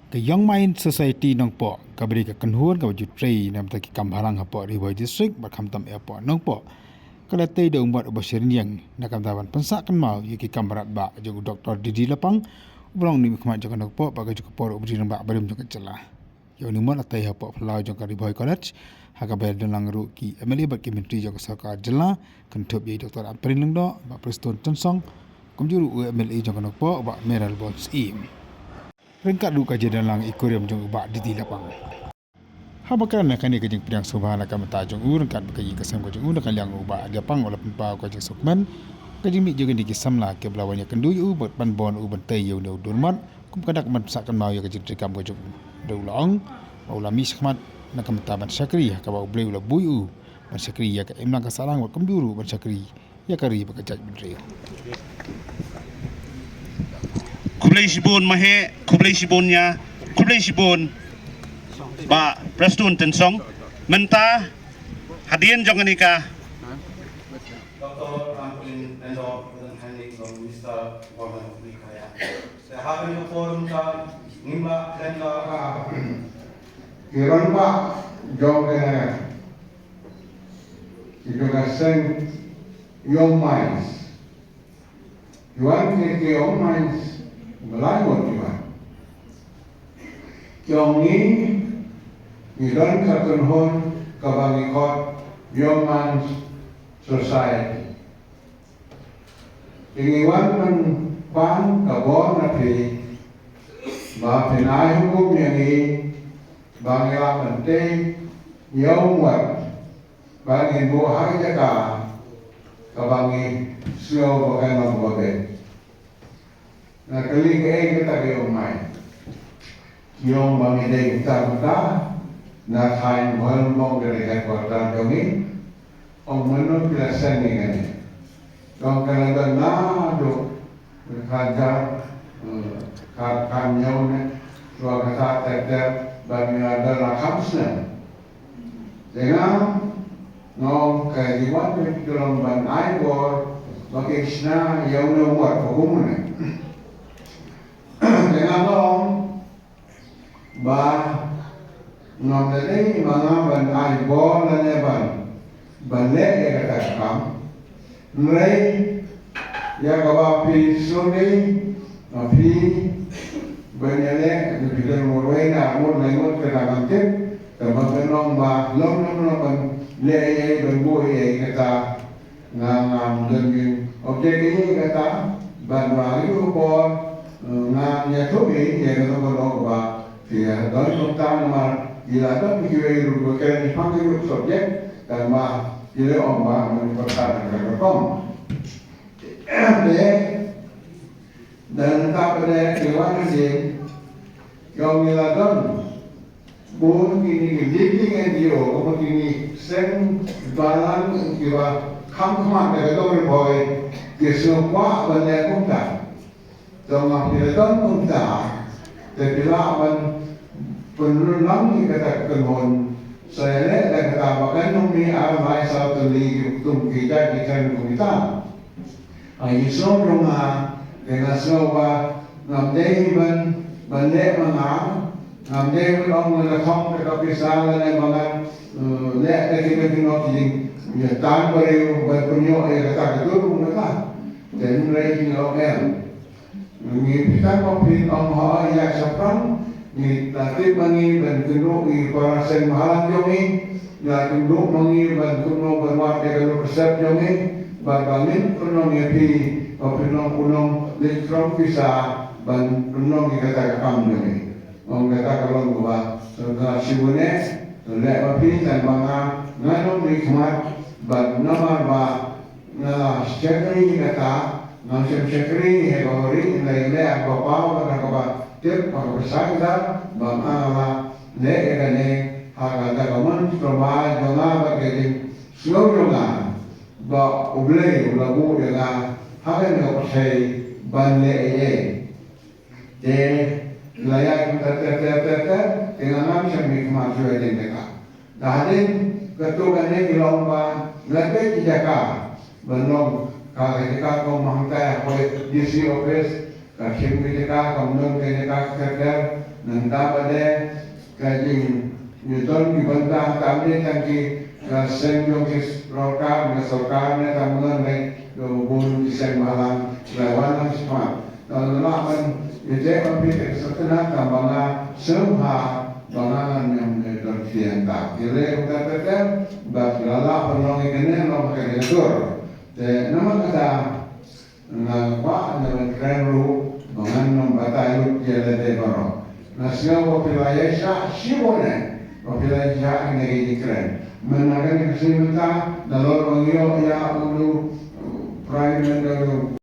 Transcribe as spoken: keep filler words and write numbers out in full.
Ka Young Minds Society Nongpoh kaba dei ka kynhun kaba ju trei na bynta ki kam bhalang hapoh Ri Bhoi District bad khamtam hapoh Nongpoh, ka la tei da u mot uba shyryieng na ka bynta ban pynsah kynmaw ïa ki kam radbah jong u Doktor D D Lapang, uba long u mihkhmat jong ka Nongpoh bad ka jong ka por u Rangbah barim jong ka jylla. Ïa une u mot la tei hapoh phyllaw jong ka Ri Bhoi College, ha kaba ïadon lang ruh ki M L A bad ki myntri jong ka sorkar jylla, kynthup ïa i Doktor Ampareen Lyngdoh, Bah Prestone Tynsong, kumjuh ruh u M L A jong ka Nongpoh, Bah Mayralborn Syiem. Ryngkat ruh ka jingdon lang i kurim jong u Bah D D Lapang. Haba kren ha kane ka jingpdiang sngewbha na ka bynta jong u ryngkat bad ka ïing ka sem ka jong u, na ka liang u Bah D D Lapang u la pynpaw ka jingsngewkmen ka jingmih jong kine ki samla kiba la wan ïakynduh ïa u bad ban bun u ban tei ïa une u dur mot kum ka dak ban pynsah kynmaw ïa ka jingtrei kam ka jong u. Da u la ong ba u la mih shakhmat na ka bynta ban shakri ha kaba U Blei u la buh ïa u ban shakri ïa ka imlang ka sahlang bad kumjuh ruh ban shakri ïa ka ri bad ka jaitbynriew. Khublei shibun Maheh, khublei shibun Nia, khublei shibun Bah Prestone Tynsong. Mynta hadien jong kane ka Doktor Ampareen Lyngdoh, President Hynrei, Minister Government of Meghalaya. Te ha kane ka por mynta ngim lah kren ka, ki rangbah jong ka, ki jong ka seng Young Minds. Ki wan ki, ki Young Minds ba lai ngut ki wan. Ki ong ngi, ngi don ka kynhun kaba ngi khot Young Minds Society. Te ngi wan ban pan ka bor na phi ba phin ai hukum ïa ngi ba ngi lah ban tei ïa u mot ba ngin buh ha ka jaka kaba ngi sngew ba kan long kaba beit. Nga kylli kaei kata ka Young Minds. Ki ong ba ngi dei kumta kumta, na thaiñ Bhoirymbong ka dei headquarter jong ngi. Ong mano phi la seng ngi kane. Ong ka la don naduh khatjar, eh, khat, khathynñiew ne, shuwa kata ter ter, ba ngi la don la kham snem. Te nga ong ka jingwan jong ki ka long ban ai bor ba kin shna ïa une u mot ba kum une. Te nga ong ba ngam da dei ma nga ban ai bor lane ban, ban leh ïa kata ka kam. Hynrei ïa kaba phi sngewdei ma phi ban ïaleh, phi don marwei na arngut lai ngut kata ngam tip, tangba phin ong ba long, long, long ban leh ei ei, ban buh ei ei, kata nga ngam don jingobject ei ei kata. Bad ba ïa ka por, eh, nga ïathuh ei ïa kata ka long ba phi ïa don kumta namar ïa la don kiwei ruh ba kren shaphang ka subject, tangba ïa la ong ba ngam pat kata ka kong. Te, dan ka pyneh ki wan hadien, ki ong ngi la don bun kine ki leading N G O, kum kine seng balang kiba kham khmat ha ka dong Ri Bhoi, ki sngewkwah ban leh kumta. To nga phi la don kumta, te phi lah ban pynlong ïa kata ka kynhun, sa ïaleh da kata ba kan ym mih ar lai saw tylli ki kum ki jait ki kren kumta. Ai, ngi sngew jong nga, te nga sngew ba ngam dei ban, ban leh ma nga, ngam dei ban ong nga la thok da ka pisa lane ba ngan, eh, leh da ki, da ki, noh ki jing, ïa tan briew ban pynïoh ïa kata ka dur kumta. Te hynrei ngi ong em. Ngi pyrkhat ba phin ong hooid ïa shaphrang, ngi la tip ma ngi ban kynduh ïa para seng bhalang jong ngi, ngi la kynduh ma ngi ban kynduh ban wad ïa ka luk ka sep jong ngi, bad ba ngin pynlong ïa phi, ba phin long u nongleit khrong pisa ban pynlong ïa kata ka kam jong ngi. Ong kata ka long kaba sngewtynnat shibun eh, leh ma phi tang ba nga, ngan ym mih khmat, bad namar ba nga la shakri kata, ngam shym shakri ha ka ri, nga ïaleh ha kaba paw, ha kaba tip, ha kaba sngewtynnat, ba nga la leh ïa kane ha ka da ka mon sngewbha jong nga bad ka jingsngew jong nga ba U Blei u la buh ïa nga ha kane ka pyrthei ban leh ei ei. Te la ïaid kumta ter ter ter ter, te nga ngam shym mih khmat shuh ïa kata. Te hadien katto katne ki la ong ba la peit ki jaka ban long ka, ka jaka ka ong hangta ha ka D C office, ka shim ka jaka, kam don ka jaka ter ter, Nangta ba dei ka jing, ngi don ki bynta, kam dei tang ki, ka seng jong ki sorkar, ka sorkar ne kam don, ne don bun ki seng balang, la wan lang smat. Don la ban, ite ban pi ka sorkar, kam ba nga sngewbha ba nga ngan ym don ki hangta. Ki leh kumta ter, ba la lah ban long ïa kane, long ha kane ka dur. Te namar kata, nga kwah na ban kren ruh ba ngan ym batai lut ïa lade baroh. Nga sngew ba phi la ïaishah shibun, ba phi la ïaishah ïa kane ka jingkren. Mynta kane ka sngi mynta, nalor ba ngi ïoh ïa u Prime Minister, u